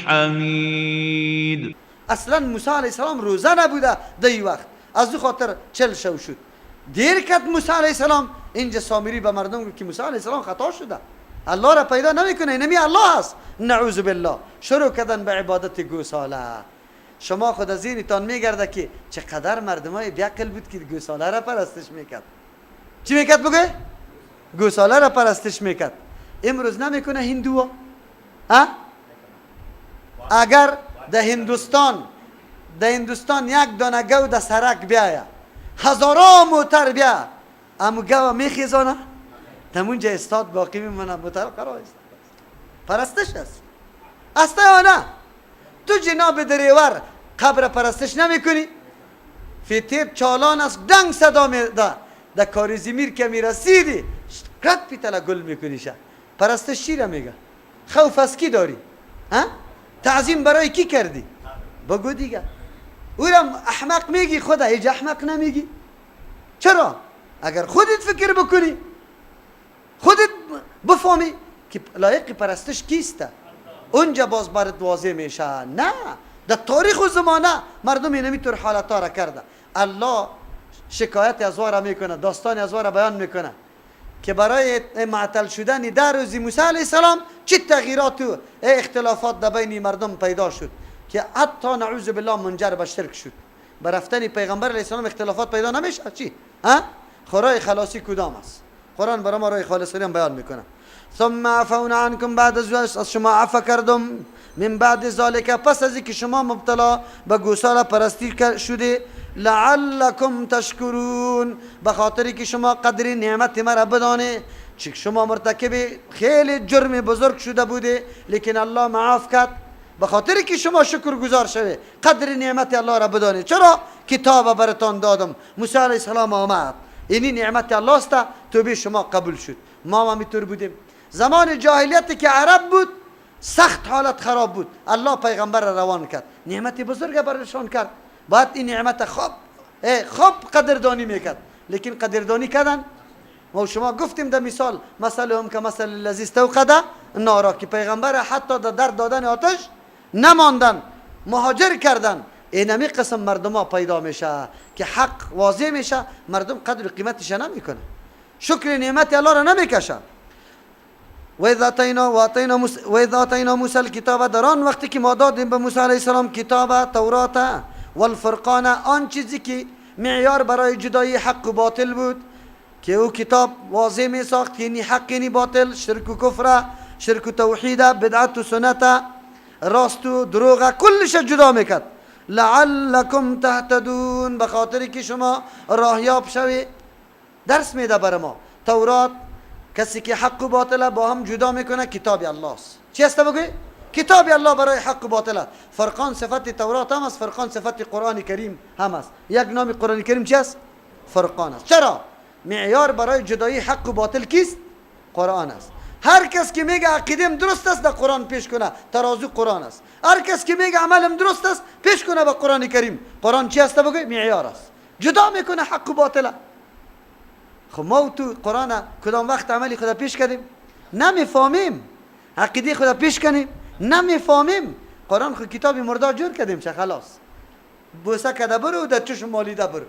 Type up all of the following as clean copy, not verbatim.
حمید. اصلا موسی علیه السلام روزه نبوده در این وقت، از او خاطر 40 شو شد. دیر کرد موسی علیه السلام. اینجا سامری به مردم گفت که موسی علیه السلام خطا شده، الله را پیدا نمیکنه، اینمی الله است، نعوذ بالله. شروع کردن به عبادت گوساله. شما خود از ذهنتان میگرده که چقدر مردمای بیعقل بود که گوساله را پرستش میکرد. چی میکرد بگه؟ گوساله را پرستش میکرد. امروز نمیکنه هندوها؟ ها؟ اگر در هندوستان یک دانه گو در سرک بیایه، هزاران موتر بیا، امو گو میخیزانه تمونجا استاد باقی میمونه، موتر قرار است. پرستش است است یا نه؟ تو جناب دریور قبر پرستش نمیکنی؟ فیتیب چالان است، دنگ صدا میده، در کاریزمیر که میرسیدی کرد پیتلا گل میکنی شه. پرستش چی را میگه؟ خوف از کی داری؟ ها؟ تعظیم برای کی کردی؟ بگو دیگه. او را احمق میگی، خدا هیچ احمق نمیگی. چرا؟ اگر خودت فکر بکنی، خودت بفهمی که لایق پرستش کیسته، اونجا باز برات واضح میشه. نه، در تاریخ و زمانه مردم اینمی طور حالت را کرده. الله شکایت از را میکنه، داستان از را بیان میکنه که برای معطل شدن 10 روز موسی علیه السلام چه تغییرات و اختلافات در بین مردم پیدا شد که حتی نعوذ بالله منجر به شرک شد. به رفتن پیغمبر علیه السلام اختلافات پیدا نمیشه. چی؟ ها؟ خرای خلاصی کدام است؟ قرآن برای ما راه خلاصی هم بیان میکنه. ثم عفونا عنکم، بعد از شما عفو کردم، من بعد ذالک، پس از اینکه شما مبتلا به گوساله پرستی شده، لعلکم تشکرون، به خاطری که شما قدر نعمت مرا بدانه. چون شما مرتکب خیلی جرم بزرگ شده بوده، لیکن الله معاف کرد به خاطری که شما شکر گزار شوه، قدر نعمت الله را بدانه. چرا؟ کتاب براتان دادم، موسی علیه السلام آمد، اینی نعمت الله است، توبه شما قبول شد. ما هم اینطور بودیم. زمان جاهلیت که عرب بود سخت حالت خراب بود، الله پیغمبر را روان کرد، نعمت بزرگ برشان کرد. باید این نعمت خوب قدردانی میکرد، لیکن قدردانی کردن. ما شما گفتیم در مثال، مثل هم که مثل الذی استوقد نارا، که پیغمبر حتی در در دادن آتش نماندن، مهاجر کردن. اینمی قسم مردم ها پیدا میشه که حق واضح میشه، مردم قدر قیمتش نمیکنه، شکر نعمت الله را نمیکشه. و اذا آتینا موسی الکتاب، در آن وقتی که ما دادیم به موسی علیه السلام کتاب تورات والفرقان، آن چیزی که معیار برای جدایی حق و باطل بود، که او کتاب واضح می ساخت که اینی حق اینی باطل، شرک و کفر، شرک و توحید، بدعت و سنت، راست و دروغ، کلش جدا میکرد. لعلکم تهتدون، به خاطری که شما راهیاب شوی. درس میده بر ما تورات، کسی که حق و باطل با هم جدا میکنه کتاب الله است. چی است بگوی؟ کتاب الله برای حق و باطل. فرقان صفت تورات هم است، فرقان صفت قرآن کریم هم است. یک نام قرآن کریم چی است؟ فرقان است. چرا؟ معیار برای جدایی حق و باطل کیست؟ قرآن است. هر کس که میگه عقیدم درست است در قرآن پیش کنه، ترازو قرآن است. هر کس که میگه عملم درست است پیش کنه به قرآن کریم. قرآن چی است بگوی؟ معیار است، جدا میکنه حق و باطل. خب ما تو قرآن کدام وقت عملی خدا پیش کردیم؟ نمیفهمیم. عقیده خدا پیش کنیم؟ نمیفهمیم. قرآن خود کتاب مردا جور کردیم چه خلاص. بوسه کده برو در چشم مالیده برو.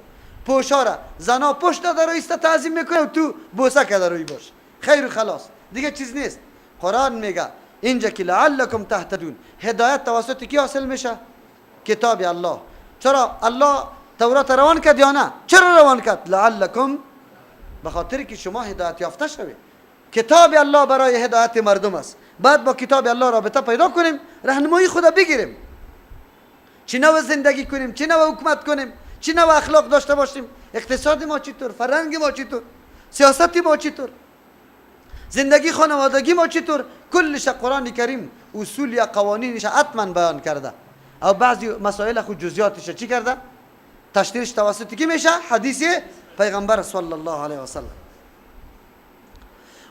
پوشاره زنا پشت در ایسته تعظیم میکنه و تو بوسه کده روی باش. خیر و خلاص. دیگه چیز نیست. قرآن میگه اینجا که لعلکم تهتدون، هدایت توسط کی حاصل میشه؟ کتاب الله. چرا الله تورات روان کرد یا نه؟ چرا روان کرد؟ لعلکم، به خاطر که شما هدایت یافته شوید. کتاب الله برای هدایت مردم است. بعد با کتاب الله رابطه پیدا کنیم، راهنمایی خدا بگیریم، چه نوع زندگی کنیم، چه نوع حکومت کنیم، چه نوع اخلاق داشته باشیم، اقتصاد ما چطور، فرهنگ ما چطور، سیاست ما چطور، زندگی خانوادگی ما چطور. کلش قرآن کریم اصول یا قوانینش حتما بیان کرده. او بعضی مسائل خود جزئیاتش چی کرده؟ تشریحش توسط کی میشه؟ حدیث پیغمبر صلی الله علیه و سلم.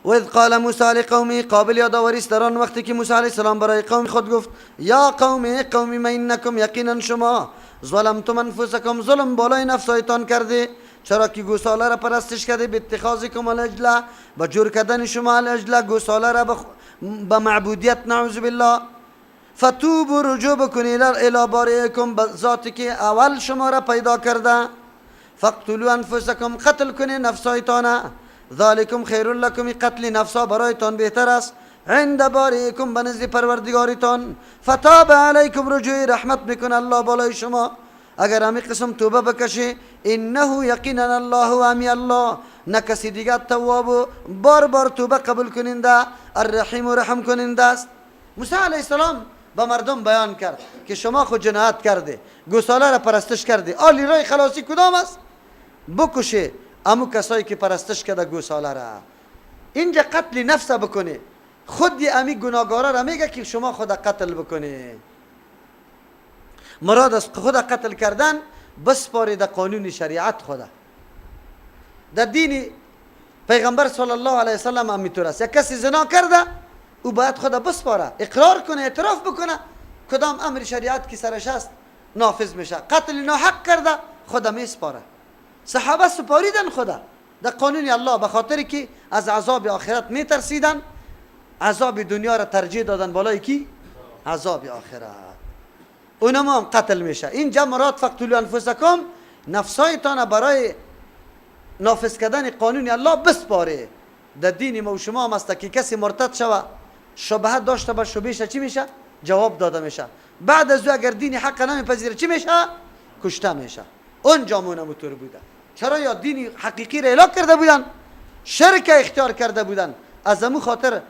و اذ قال موسی لقومه، قابل یادآوری است در آن وقتی که موسی علیه السلام برای قوم خود گفت یا قوم قومی ما انکم، یقینا شما ظلمتم انفسکم، ظلم بالای نفسایتان کرده، چرا که گوساله را پرستش کرده، به اتخاذکم العجله، با جور کردن شما العجله، گوساله را به معبودیت، نعوذ بالله. فتوبوا رجوع بکنید الی بارئکم، به ذاتی که اول شما را پیدا کرده. فاقتلوا انفسکم، قتل کنید نفسایتان. ذالکم خیر لکم، قتل نفسا برایتان بهتر است. عند بارئکم، به نزد پروردگارتان. فتاب علیکم، رجوع رحمت میکنه الله بالای شما اگر همی قسم توبه بکشی. انه یقینا الله و امی الله، نه کسی دیگه تواب و بار بار توبه قبول کننده، الرحیم و رحم کننده است. موسی علیه السلام به مردم بیان کرد که شما خود جنایت کرده، گوساله را پرستش کرده، آلی رای خلاصی کدام است؟ بکشه امو کسایی که پرستش کرده گوساله را. اینجا قتل نفس بکنه، خود امی گناهگارا را میگه که شما خود قتل بکنه. مراد از خود قتل کردن بسپاری در قانون شریعت خدا، در دین پیغمبر صلی الله علیه وسلم هم میتونه است. یک کسی زنا کرده او باید خود بسپاره، اقرار کنه، اعتراف بکنه، کدام امر شریعت که سرش است نافذ میشه. قتل ناحق کرده خدا میسپاره. صحابه سپاریدن خدا در قانون الله، به خاطر که از عذاب آخرت میترسیدن، عذاب دنیا را ترجیح دادن بالای کی؟ عذاب آخرت. اونم هم قتل میشه. اینجا مراد فقتلوا انفسکم، نفسایتان برای نافذ کردن قانون الله بسپاره. در دین ما و شما هم است که کسی مرتد شوه، شبهه داشته باشه، شبهش چی میشه؟ جواب داده میشه. بعد از او اگر دین حق نمیپذیره چی میشه؟ کشته میشه. اونجا مونموتور بوده. چرا؟ یا دین حقیقی را اعلام کرده بودن، شرک اختیار کرده بودن. از امو خاطر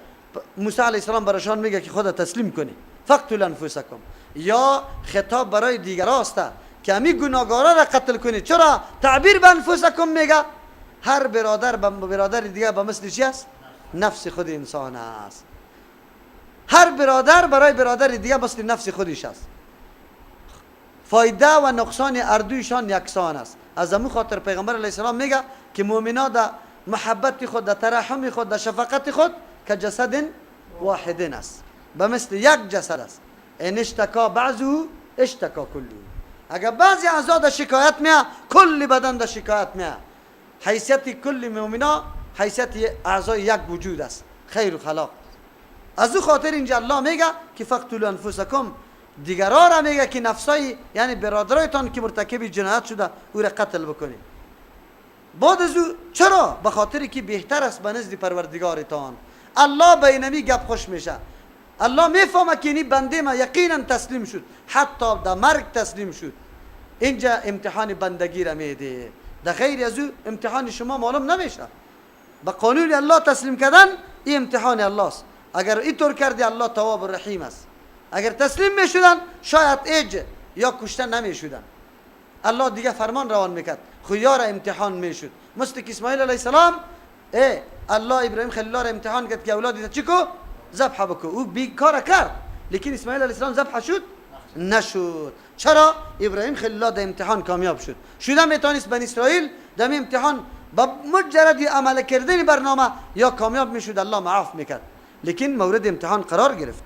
موسی علیه السلام برایشان میگه که خدا تسلیم کنی، فقتلوا انفسکم. یا خطاب برای دیگران است که امی گناهگارا را قتل کنی. چرا تعبیر به انفسکم میگه؟ هر برادر به برادر دیگه به مثل چی است؟ نفس خود انسان است. هر برادر برای برادر دیگه مثل نفس خودش است. فایده و نقصان اردویشان یکسان است. از امو خاطر پیغمبر علیه السلام میگه که مؤمنا در محبت خود، در ترحم خود، در شفقت خود که جسد واحد است، به مثل یک جسد است. ان اشتکا بعضه اشتکا کله. اگر بعضی اعضا در شکایت میه، کل بدن در شکایت میه. حیثیت کل مؤمنا حیثیت اعضای یک وجود است، خیر و خلاق. از او خاطر اینجا الله میگه که فقتلوا انفسکم، دیگرا را میگه که نفسای، یعنی برادرایتان که مرتکب جنایت شده او را قتل بکنید. بعد از او چرا؟ به خاطر که بهتر است به نزد پروردگارتان. الله به اینمی گپ خوش میشه. الله میفهمه که اینی بنده ما یقینا تسلیم شد، حتی در مرگ تسلیم شد. اینجا امتحان بندگی را میده. در غیر از او امتحان شما معلوم نمیشه. به قانون الله تسلیم کردن این امتحان الله است. اگر اینطور کردی الله تواب الرحیم است. اگر تسلیم میشدن شاید ایج یا کشته نمیشدن. الله دیگه فرمان روان میکرد، خو را امتحان میشد. مثل که اسماعیل علیه السلام الله ابراهیم خلیل الله را امتحان کرد که اولادی چی کو؟ ذبح بکو. او بیکار کرد، لیکن اسماعیل علیه السلام ذبح شد؟ نشد. چرا؟ ابراهیم خلیل الله در امتحان کامیاب شد. شده میتونست بنی اسرائیل در امتحان با مجرد عمل کردن برنامه یا کامیاب میشد، الله معاف میکرد، لیکن مورد امتحان قرار گرفت.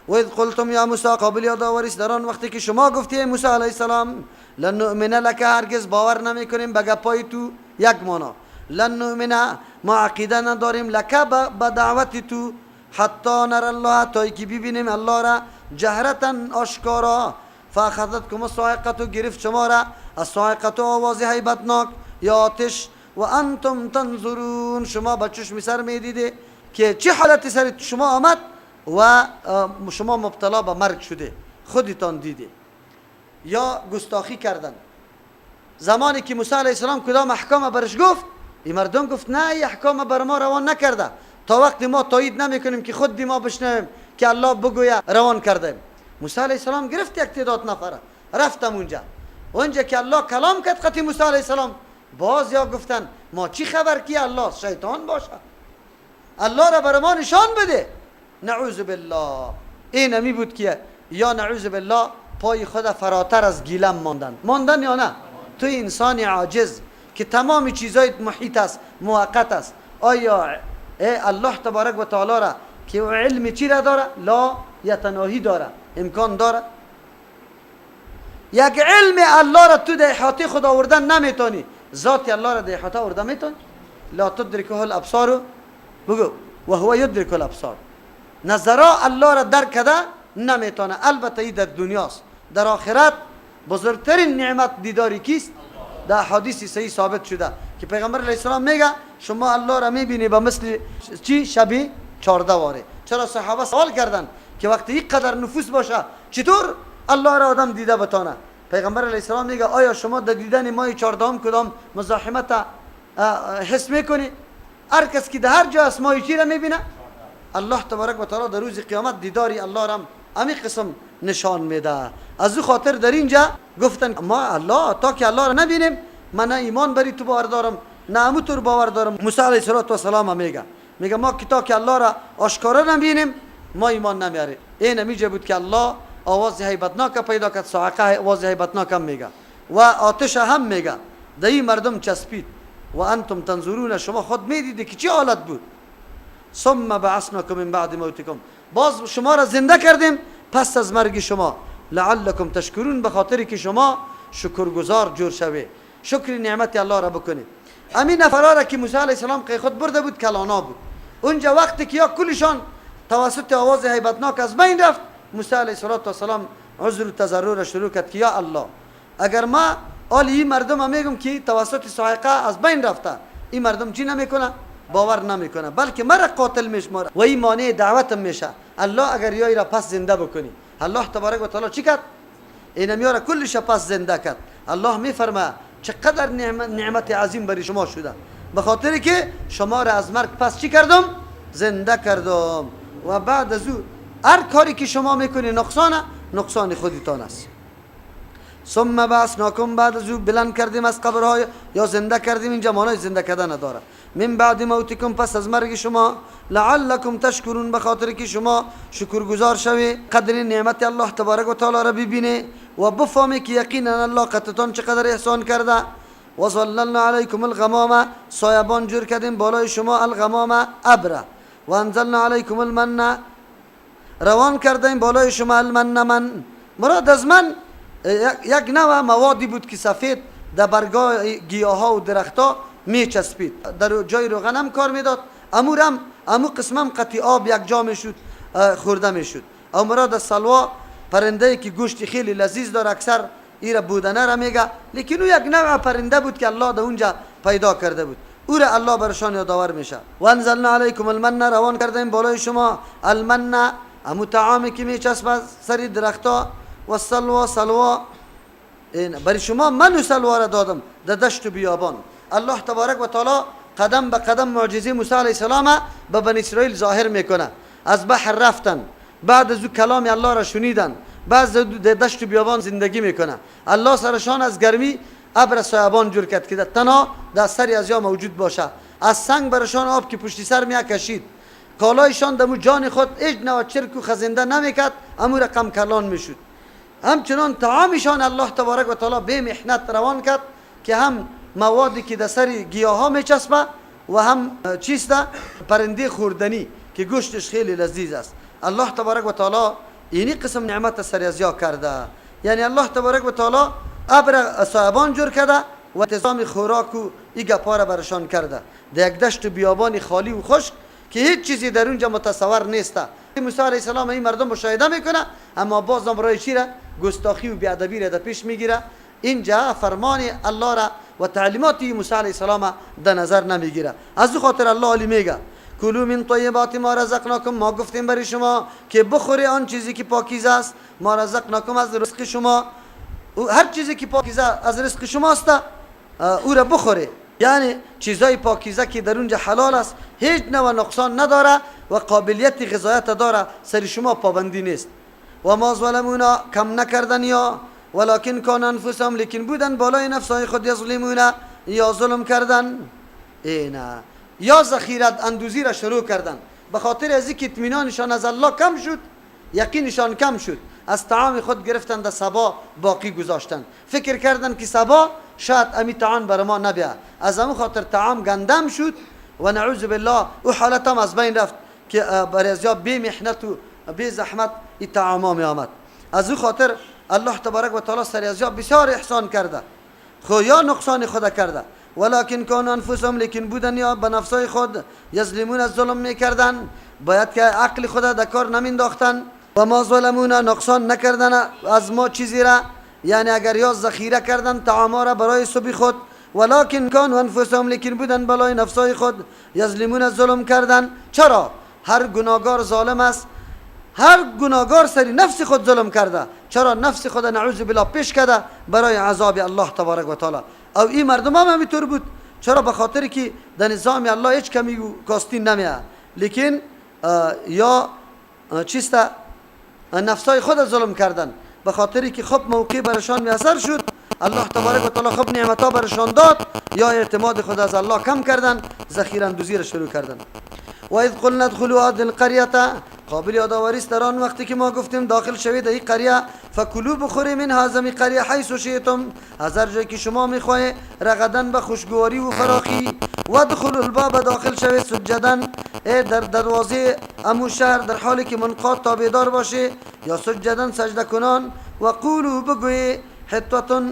و اذ قلتم یا موسی، قابل یادآوری در آن وقتی که شما گفتی موسی علیه السلام لن نؤمن لک، هرگز باور نمیکنیم به گپای تو. یک معنا لن نؤمن، ما عقیده نداریم لک به دعوت تو، حتی نر الله، تا که ببینیم الله را جهرتا آشکارا. فاخذتکم الصاعقه، گرفت شما را الصاعقه، آواز هیبتناک یا آتش. و انتم تنظرون، شما با چشم سر میدیده که چه حالت سر شما آمد و شما مبتلا به مرگ شده، خودتان دیده. یا گستاخی کردن. زمانی که موسی علیه السلام کدام احکام برش گفت، این مردم گفت نه، این احکام بر ما روان نکرده، تا وقتی ما تایید نمیکنیم که خود ما بشنویم که الله بگوید روان کرده. موسی علیه السلام گرفت یک تعداد نفره، رفتم اونجا، اونجا که الله کلام کرد قطعی موسی علیه السلام، باز یا گفتن ما چی خبر کی الله شیطان باشه، الله را بر ما نشان بده. نعوذ بالله. این همی بود که یا نعوذ بالله پای خود فراتر از گیلم ماندن. ماندن یا نه؟ تو انسان عاجز که تمام چیزای محیط است، موقت است، آیا الله تبارک و تعالی را که علم چی را داره؟ لا یتناهی داره، امکان داره. یک علم الله را تو در احاطه خود آوردن نمیتونی، ذات الله را در احاطه آوردن میتونی؟ لا تدرکه الابصار، بگو و هو یدرک الابصار. نظرا الله را درک کرده نمیتونه. البته این در دنیاست، در آخرت بزرگترین نعمت دیداری کیست؟ در حدیث صحیح ثابت شده که پیغمبر علیه السلام میگه شما الله را میبینی به مثل چی؟ شبی 14 واره. چرا صحابه سوال کردن که وقتی این قدر نفوس باشه چطور الله را آدم دیده بتانه؟ پیغمبر علیه السلام میگه آیا شما در دیدن ماه 14 کدام مزاحمت حس میکنی؟ هر کس که در هر جا است ماه چی را میبینه؟ الله تبارک و تعالی در روز قیامت دیداری الله را همین قسم نشان میده. از او خاطر در اینجا گفتن ما الله تا که الله را نبینیم من نه ایمان بری تو باور دارم نه امو تو باور دارم. موسی علیه السلام میگه ما که تا که الله را آشکارا نبینیم ما ایمان نمیاریم. این همیجا بود که الله آواز هیبتناک پیدا کرد، صاعقه آواز هیبتناک هم میگه و آتش هم میگه. در این مردم چسبید و انتم تنظرون، شما خود میدیدی که چه حالت بود. ثم بعثناکم من بعد موتکم، باز شما را زنده کردیم پس از مرگ شما، لعلکم تشکرون، به خاطر که شما شکرگزار جور شوی، شکر نعمت الله را بکنید. امین نفرا را که موسی علیه السلام که خود برده بود کلانا بود، اونجا وقتی که یا کلشان توسط آواز هیبتناک از بین رفت، موسی علیه السلام عذر و تضرع را شروع کرد که یا الله اگر ما آل این مردم میگم که توسط صاعقه از بین رفته، این مردم چی نمیکنه؟ باور نمیکنه، بلکه مرا قاتل میشماره و این مانع دعوتم میشه. الله اگر یای را پس زنده بکنی، الله تبارک و تعالی چی کرد؟ اینم را کلش پس زنده کرد. الله میفرما چقدر نعمت عظیم برای شما شده، به خاطر که شما را از مرگ پس چی کردم؟ زنده کردم. و بعد از او هر کاری که شما میکنی نقصانه، نقصان خودتان است. ثم بعثناکم، بعد از او بلند کردیم از قبرهای یا زنده کردیم، اینجا معنای زنده کردن نداره. من بعد موتکم، پس از مرگ شما، لعلکم تشکرون، به خاطر که شما شکرگزار شوی، قدر نعمت الله تبارک و تعالی را ببینی و بفهمی که یقینا الله قطعتان چقدر احسان کرده. و ظللنا علیکم الغمام، سایبان جور کردیم بالای شما، الغمام ابره. و انزلنا علیکم المن، روان کردیم بالای شما المن. من مراد از من یک نوع موادی بود که سفید در برگاه گیاها و درختها میچسبید، در جای روغن هم کار میداد، امورم امو قسمم قطعی آب یک جا میشد خورده میشد. او مراد از سلوا پرنده که گوشت خیلی لذیذ داره، اکثر ایره بودنه را میگه، لیکن او یک نوع پرنده بود که الله در اونجا پیدا کرده بود، او را الله برشان یادآور میشه. و انزلنا علیکم المن، روان کردیم بالای شما المن، امو طعامی که میچسبه سری درختها، و سلوا، سلوا برای شما من و سلوا را دادم در دشت و بیابان. الله تبارک و تعالی قدم به قدم معجزه موسی علیه السلام به بنی اسرائیل ظاهر میکنه. از بحر رفتن، بعد از او کلام الله را شنیدن، بعد از دشت و بیابان زندگی میکنه. الله سرشان از گرمی ابر سایبان جور کرد که تنها در سری از یا موجود باشه. از سنگ برشان آب که پشتی سر می کشید، کالایشان دمو جان خود هیچ نوع چرک و خزنده نمیکرد، امو رقم کلان میشد. همچنان طعامشان الله تبارک و تعالی به محنت روان کرد که هم موادی که در سر گیاها میچسبه و هم چیست پرنده خوردنی که گوشتش خیلی لذیذ است. الله تبارک و تعالی اینی قسم نعمت سر از یا کرده، یعنی الله تبارک و تعالی ابر صاحبان جور کرده و انتظام خوراک و ای گپا را برشان کرده در یک دشت بیابان خالی و خشک که هیچ چیزی در اونجا متصور نیست. موسی علیه السلام این مردم مشاهده میکنه، اما بازم رای چی را گستاخی و بیادبی را در پیش میگیره. اینجا فرمان الله را و تعلیمات موسی علیه السلام در نظر نمیگیره. از او خاطر الله علی میگه کلوا من طیبات ما رزقناکم، ما گفتیم برای شما که بخوری آن چیزی که پاکیزه است، ما رزقناکم از رزق شما، هر چیزی که پاکیزه از رزق شماست او را بخوری. یعنی چیزای پاکیزه که در اونجا حلال است، هیچ نوع نقصان نداره و قابلیت غذایت داره، سر شما پابندی نیست. و ما ظلمونا، کم نکردن یا، ولکن کان انفسهم، لیکن بودن بالای نفسهای خود، یظلمون، یا ظلم کردن. اینا یا ذخیره اندوزی را شروع کردن، به خاطر از اینکه اطمینانشان از الله کم شد، یقینشان کم شد، از طعام خود گرفتن در صبا باقی گذاشتن، فکر کردن که صبا شاید امی طعام بر ما نبیا، از امو خاطر طعام گندم شد و نعوذ بالله او حالت هم از بین رفت که برای از بی محنت و بی زحمت این طعام ها می آمد. از او خاطر الله تبارک و تعالی سر از بسیار احسان کرده، خو یا نقصان خود کرده. ولکن کان انفسهم، لیکن بودن یا به نفسای خود، یظلمون، از ظلم میکردن. باید که عقل خود در کار نمینداختن. و ما ظلمونا نقصان نکردن از ما چیزی را، یعنی اگر یا ذخیره کردن طعام را برای صبح خود، ولکن کانوا انفسهم لیکن بودن بالای نفسای خود، یظلمون ظلم کردن. چرا؟ هر گناهگار ظالم است، هر گناهگار سری نفس خود ظلم کرده. چرا؟ نفس خود نعوذ بالله پیش کرده برای عذاب الله تبارک و تعالی. او این مردم هم همینطور بود. چرا؟ به خاطر که در نظام الله هیچ کمی کاستی نمیه، لیکن یا چیست نفسای خود ظلم کردن، به خاطر که خب موقع برشان میسر شد، الله تبارک و تعالی خب نعمتها برشان داد، یا اعتماد خود از الله کم کردن، ذخیره اندوزی را شروع کردن. و اذ قلنا ادخلوا هذه القريه، قابل یادآوری است در آن وقتی که ما گفتیم داخل شوید این قریه، فکلوا بخورید من هذه القریه حیث شئتم، از هر جایی که شما میخواهید، رغدا به خوشگواری و فراخی. وادخلوا الباب داخل شوید سجدا، ای در دروازه امو شهر در حالی که منقاد تابعدار باشه، یا سجدا سجده کنان. و قولوا بگویید حطة،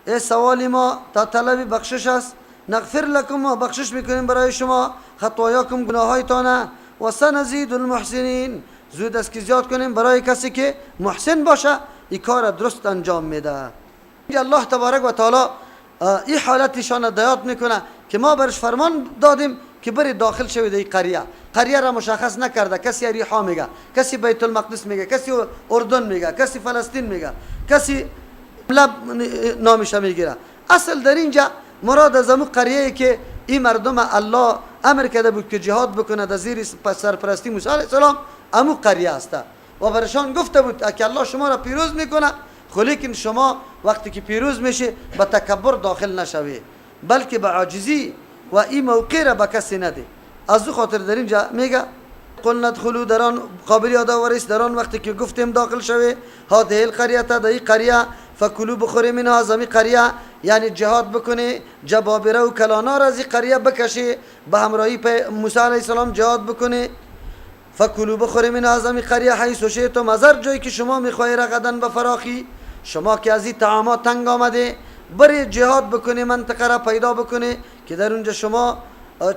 ای سوال ما تا طلب بخشش است، نغفر لکم ما بخشش میکنیم برای شما، خطایاکم گناهایتانه، و سنزید المحسنین، زود است که زیاد کنیم برای کسی که محسن باشه، این کار درست انجام میده. الله تبارک و تعالی این حالتشان دیات میکنه که ما برش فرمان دادیم که بری داخل شوید این قریه. قریه را مشخص نکرده، کسی ریحا میگه، کسی بیت المقدس میگه، کسی اردن میگه، کسی فلسطین میگه، کسی لب نامش میگیره. اصل در اینجا مراد از امو قریه که این مردم الله امر کرده بود که جهاد بکنه در زیر سرپرستی موسی علیه السلام، امو قریه است و برشان گفته بود که الله شما را پیروز میکنه، لیکن شما وقتی که پیروز میشه به تکبر داخل نشوی، بلکه به عاجزی و این موقع را به کسی نده. از او خاطر در اینجا میگه قلنا ادخلوا، در آن قابل یادآوری است در آن وقتی که گفتیم داخل شوی، هذه القریه در این قریه، فکلوا بخوری منها از این قریه، یعنی جهاد بکنی، جبابره و کلانا را از این قریه بکشی، به همراهی موسی علیه السلام جهاد بکنی. فکلوا بخوری منها از این قریه حیث شئتم، از هر جایی که شما میخواهی، رغدا به فراخی، شما که از این طعامات تنگ آمده، بری جهاد بکنی، منطقه را پیدا بکنی که در اونجا شما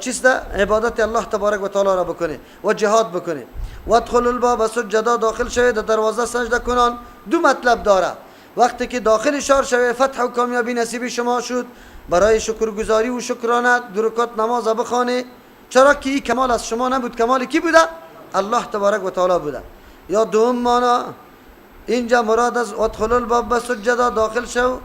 چیست عبادت الله تبارک و تعالی را بکنی و جهاد بکنی. وادخلوا الباب سجدا، داخل شوید در دروازه سجده کنان. دو مطلب داره، وقتی که داخل شهر شوید فتح و کامیابی نصیب شما شد، برای شکرگزاری و شکرانه دو رکعت نماز بخوانه. چرا که این کمال از شما نبود، کمال کی بوده؟ الله تبارک و تعالی بوده. یا دوم معنا اینجا مراد از ادخلوا الباب سجدا، داخل شو،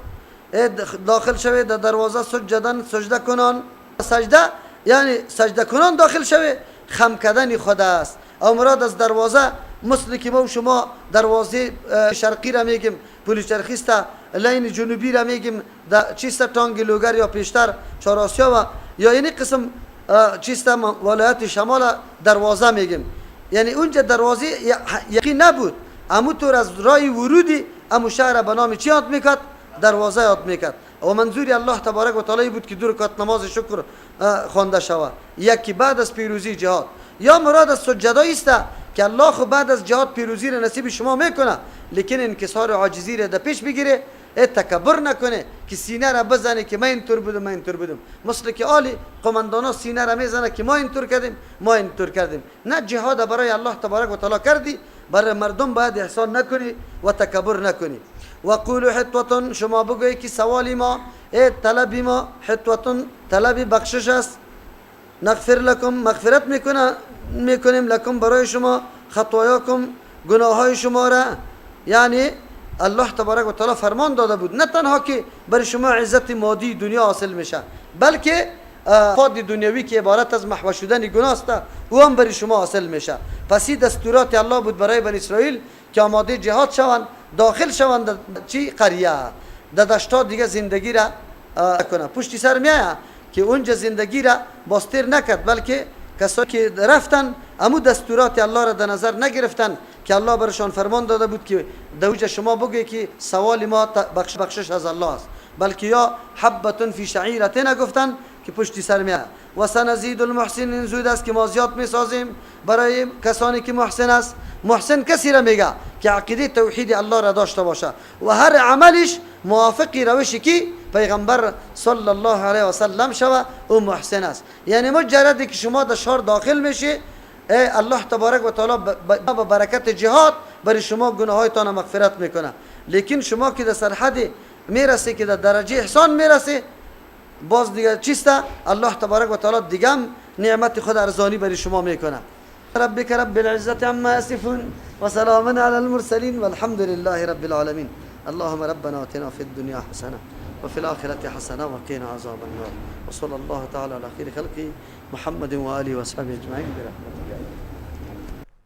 داخل شوید در دروازه سجدن سجده کنان. سجده یعنی سجده کنان داخل شوید، خم کردن خدا است. او مراد از دروازه مثل که ما و شما دروازه شرقی را میگیم پل چرخی است، لین جنوبی را میگیم چیست تانگ لوگر یا پیشتر چهارآسیا و یا اینی قسم چیست ولایت شمال دروازه میگیم. یعنی اونجا دروازه یقین نبود، امو طور از رای ورودی امو شهر به نام چی یاد میکرد؟ دروازه یاد میکرد. و منظور الله تبارک و تعالی بود که دو رکعت نماز شکر خوانده شود، یکی بعد از پیروزی جهاد. یا مراد از سجده است که الله خو بعد از جهاد پیروزی را نصیب شما میکنه، لیکن انکسار عاجزی را در پیش بگیره، تکبر نکنه که سینه را بزنه که من اینطور بودم، من اینطور بودم، مثل که آلی قماندانا سینه را میزنه که ما اینطور کردیم، ما اینطور کردیم. نه، جهاد برای الله تبارک و تعالی کردی، برای مردم باید احسان نکنی و تکبر نکنی. و قولوا حطة، شما بگویی که سوالی ما، ای طلبی ما، حطة طلب بخشش است، نغفر لکم مغفرت میکنیم لکم برای شما، خطایاکم گناههای شما را. یعنی الله تبارک و تعالی فرمان داده بود نه تنها که برای شما عزت مادی دنیا حاصل میشه، بلکه فاد دنیوی که عبارت از محو شدن گناه است او هم برای شما حاصل میشه. پس این دستورات الله بود برای بنی اسرائیل که آماده جهاد شوند، داخل شوند چی قریه، در دشتا دیگه زندگی را کنه. پشتی سر میایه که اونجا زندگی را باستر نکرد، بلکه کسایی که رفتن امو دستورات الله را در نظر نگرفتن که الله برشان فرمان داده بود که در اونجا شما بگوی که سوال ما بخشش از الله است، بلکه یا حبة فی شعیرة نگفتن که پشتی سر میایه. و سنزید المحسنین، زود است که ما زیاد میسازیم برای کسانی که محسن است. محسن کسی را میگه که عقیده توحید الله را داشته باشه و هر عملش موافق روش کی پیغمبر صلی الله علیه و سلم شوه، او محسن است. یعنی مجردی که شما در شهر داخل میشی، ای الله تبارک و تعالی با برکت جهاد برای شما گناهایتان مغفرت میکنه. لیکن شما که در سرحد میرسه، که در درجه احسان میرسه، باز دیگه چیست؟ الله تبارک و تعالی دیگه هم نعمت خود ارزانی برای شما میکنه. ربك رب العزة عما يصفون وسلام على المرسلين والحمد لله رب العالمين. اللهم ربنا آتنا في الدنيا حسنة وفي الآخرة حسنة وقنا عذاب النار. وصلى الله تعالى على خير خلقه محمد وآله وصحبه أجمعين برحمتك.